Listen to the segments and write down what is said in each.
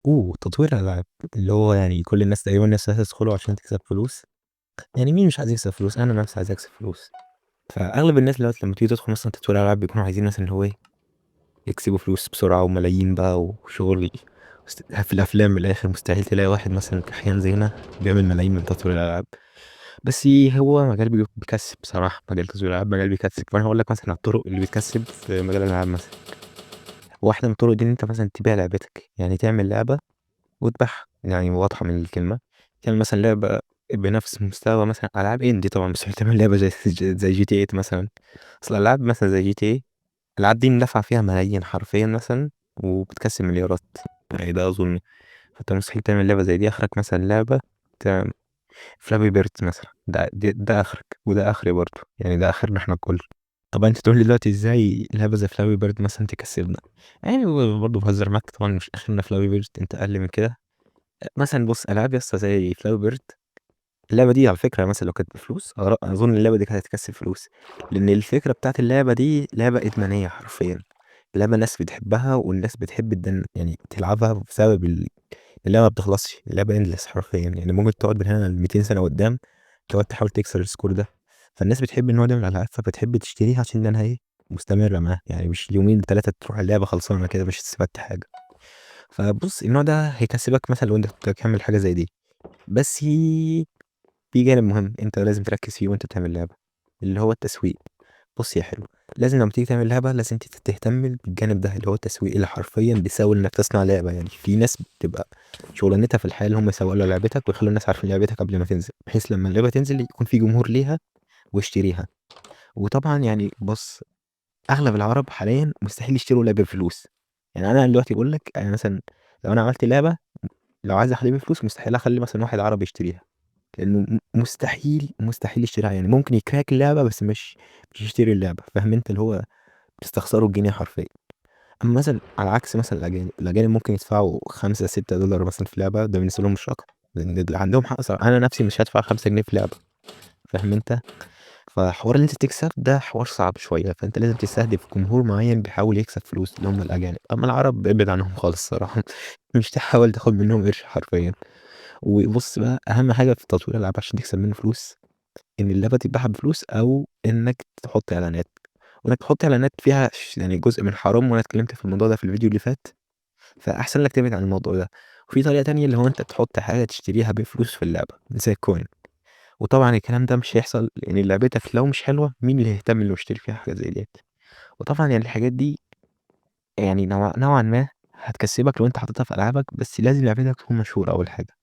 أوه! تطوير الألعاب، اللي هو يعني كل الناس تقريبًا نفسها تدخله عشان تكسب فلوس. يعني مين مش عايز يكسب فلوس؟ أنا نفسي عايز أكسب فلوس. فأغلب الناس دلوقتي لمّا تيجي تدخل مثلًا تطوير ألعاب بيكونوا عايزين مثلًا اللي هو إيه، يكسبوا فلوس بسرعة وملايين بقى وشغل في الأفلام. من الآخر مستحيل تلاقي واحد مثلًا كحيان زينا بيعمل ملايين من تطوير الألعاب، بس هو مجال بيكسب بصراحة. مجال تطوير الألعاب مجال بيكسب، فأنا هاقول لك مثلًا على الطرق اللي بتكسب في مجال الألعاب مثلًا. واحدة من الطرق دي إن أنت مثلًا تبيع لعبتك، يعني تعمل لعبة وتبيعها، يعني واضحة من الكلمة. تعمل مثلًا لعبة بنفس مستوى مثلًا ألعاب indie، طبعًا مستحيل تعمل لعبة زي GTA مثلًا، أصل الألعاب مثلًا زي GTA الألعاب دي اندفع فيها ملايين حرفيًا مثلًا وبتكسب مليارات، يعني ده أظن. فأنت مستحيل تعمل لعبة زي دي. آخرك مثلًا لعبة Flappy Bird مثلًا، ده آخرك، وده آخري برضه، يعني ده آخرنا إحنا الكل. طب أنت تقول لي دلوقتي إزاي لعبة زي Flappy Bird مثلًا تكسبنا؟ يعني برضه باهزر معاك طبعًا، مش آخرنا Flappy Bird، أنت أقل من كده. مثلًا بُص، ألعاب يا اسطى زي Flappy Bird، اللعبة دي على فكرة مثلًا لو كانت بفلوس أظن اللعبة دي كانت هتكسب فلوس، لأن الفكرة بتاعة اللعبة دي لعبة إدمانية حرفيًا، لعبة الناس بتحبها والناس بتحب يعني تلعبها بسبب اللعبة ما بتخلصش، اللعبة endless حرفيًا، يعني ممكن تقعد من هنا ل200 سنة قدام تقعد تحاول تكسر ال score ده. فالناس بتحب النوع ده من الألعاب، فبتحب تشتريها عشان إنها إيه، مستمرة معاها، يعني مش يومين 3 تروح اللعبة خلصانة كده مش استفدت حاجة. فبُص، النوع ده هيكسبك مثلًا لو أنت بتعمل حاجة زي دي، بس في جانب مهم أنت لازم تركز فيه وأنت بتعمل لعبة، اللي هو التسويق. بُص يا حلو، لازم لمّا تيجي تعمل لعبة لازم تهتم بالجانب ده اللي هو التسويق، اللي حرفيًا بيساوي إنك تصنع لعبة. يعني في ناس بتبقى شغلانتها في الحياة اللي هم يسوقوا لعبتك ويخلوا الناس عارفين لعبتك قبل ما تنزل، بحيث لمّا اللعبة تنزل يكون في جمهور ليها ويشتريها. وطبعًا يعني بُص، أغلب العرب حاليًا مستحيل يشتروا لعبة بفلوس. يعني أنا دلوقتي باقول لك، أنا مثلًا لو أنا عملت لعبة لو عايز أخليها بفلوس مستحيل أخلي مثلًا واحد عربي يشتريها، لأنه مستحيل، مستحيل يشتريها. يعني ممكن ي crack اللعبة بس مش يشتري اللعبة، فاهم أنت؟ اللي هو بيستخسروا الجنيه حرفيًا. أما مثلًا على عكس مثلًا الأجانب، الأجانب ممكن يدفعوا 5، $6 مثلًا في لعبة، ده بالنسبة لهم مش رقم، لأن عندهم حق صراحة. أنا نفسي مش هادفع 5 جنيه في لعبة، فاهم أنت؟ فحوار إن أنت تكسب ده حوار صعب شوية، فأنت لازم تستهدف جمهور معين بيحاول يكسب فلوس اللي هم الأجانب. أما العرب ابعد عنهم خالص الصراحة، مش تحاول تاخد منهم قرش حرفيًا. وبُص بقى، أهم حاجة في تطوير الألعاب عشان تكسب منه فلوس، إن اللعبة تتباع بفلوس أو إنك تحط إعلانات، وإنك تحط إعلانات فيها يعني جزء من حرام، وأنا اتكلمت في الموضوع ده في الفيديو اللي فات، فأحسن لك تبعد عن الموضوع ده. وفي طريقة تانية اللي هو أنت تحط حاجة تشتريها بفلوس في اللعبة زي coin، وطبعًا الكلام ده مش هيحصل لأن لعبتك لو مش حلوة مين اللي هيهتم إنه يشتري فيها حاجة زي ديّة؟ وطبعًا يعني الحاجات دي يعني نوعًا ما هتكسبك لو أنت حطيتها في ألعابك، بس لازم لعبتك تكون مشهورة أول حاجة.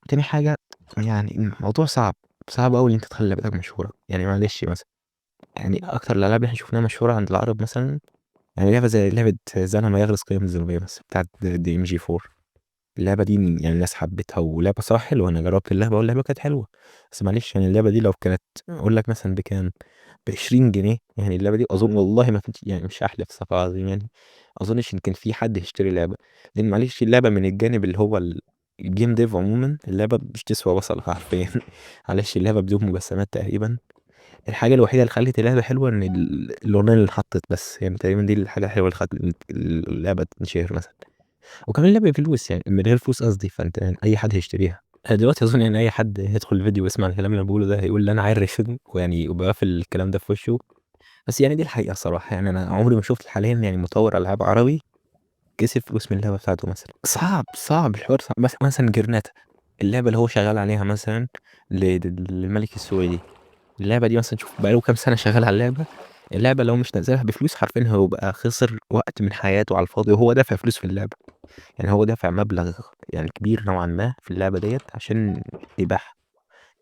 وتاني حاجة، يعني الموضوع صعب، صعب أوي إن أنت تخلي لعبتك مشهورة. يعني معلش مثلًا، يعني أكتر الألعاب اللي إحنا شفناها مشهورة عند العرب مثلًا، يعني لعبة زي لعبة زنما يغرس قيم الزنوبية مثلًا بتاعة DMG4، اللعبة دي يعني الناس حبتها ولعبة صراحة حلوة، أنا جربت اللعبة واللعبة كانت حلوة، بس معلش يعني اللعبة دي لو كانت أقول لك مثلًا بكام، ب20 جنيه، يعني اللعبة دي أظن والله ما كنت، يعني مش هاحلف استغفر الله العظيم، يعني ما أظنش إن كان في حد هيشتري اللعبة، لأن معلش اللعبة من الجانب اللي هو الgame dev عمومًا اللعبة مش تسوى بصلة حرفيًا. معلش اللعبة بدون مجسمات تقريبًا. الحاجة الوحيدة اللي خلت اللعبة حلوة إن الأغنية اللي اتحطت بس، يعني تقريبًا دي الحاجة الحلوة اللي خلت اللعبة تنشهر مثلًا. وكمان اللعبة بفلوس، يعني من غير فلوس قصدي، فأنت يعني أي حد هيشتريها. دلوقتي أظن يعني أي حد هيدخل الفيديو ويسمع الكلام اللي أنا باقوله ده هيقول لي أنا عيل رخم، وباقفل الكلام ده في وشه، بس يعني دي الحقيقة الصراحة. يعني أنا عمري ما شُفت حاليًا يعني مطور ألعاب عربي كسب فلوس من اللعبة بتاعته مثلًا. صعب، صعب الحوار صعب. مثلًا جرناتا، اللعبة اللي هو شغال عليها مثلًا للملك السويدي، اللعبة دي مثلًا شوف بقى له كام سنة شغال على اللعبة، اللعبة لو مش نزّلها بفلوس حرفيًا هو بقى خسر وقت من حياته على الفاضي، وهو دافع فلوس في اللعبة، يعني هو دافع مبلغ يعني كبير نوعًا ما في اللعبة ديّة عشان يبيعها.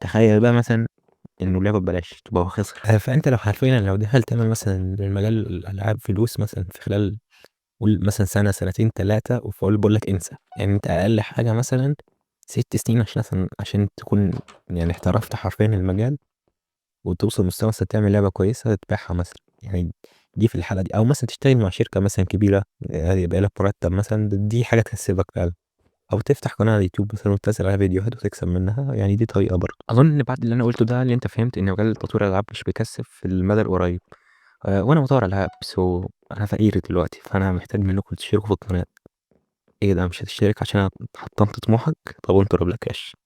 تخيل بقى مثلًا إنه اللعبة ببلاش، تبقى هو خسر. فأنت لو حرفيًا لو دخلت تعمل مثلًا لمجال الألعاب فلوس مثلًا في خلال قُل مثلًا سنة، سنتين، 3، وفاقول باقول لك انسى، يعني أنت أقل حاجة مثلًا 6 سنين عشان مثلًا عشان تكون يعني احترفت حرفيًا المجال وتوصل مستوى مثلًا تعمل لعبة كويسة تبيعها مثلًا، يعني دي في الحالة دي، أو مثلًا تشتغل مع شركة مثلًا كبيرة يبقى لك مرتب مثلًا، دي حاجة تكسبك فعلًا، أو تفتح قناة على اليوتيوب مثلًا وتنزل عليها فيديوهات وتكسب منها، يعني دي طريقة برضه. أظن إن بعد اللي أنا قُلته ده اللي أنت فهمت إن مجال تطوير الألعاب مش بيكسب في المدى القريب، وأنا مطور ألعاب so أنا فقير دلوقتي، فأنا محتاج منكم تشتركوا في القناة. إيه ده مش هتشترك عشان أنا حطمت طموحك؟ طب انطر يا بلاكاش.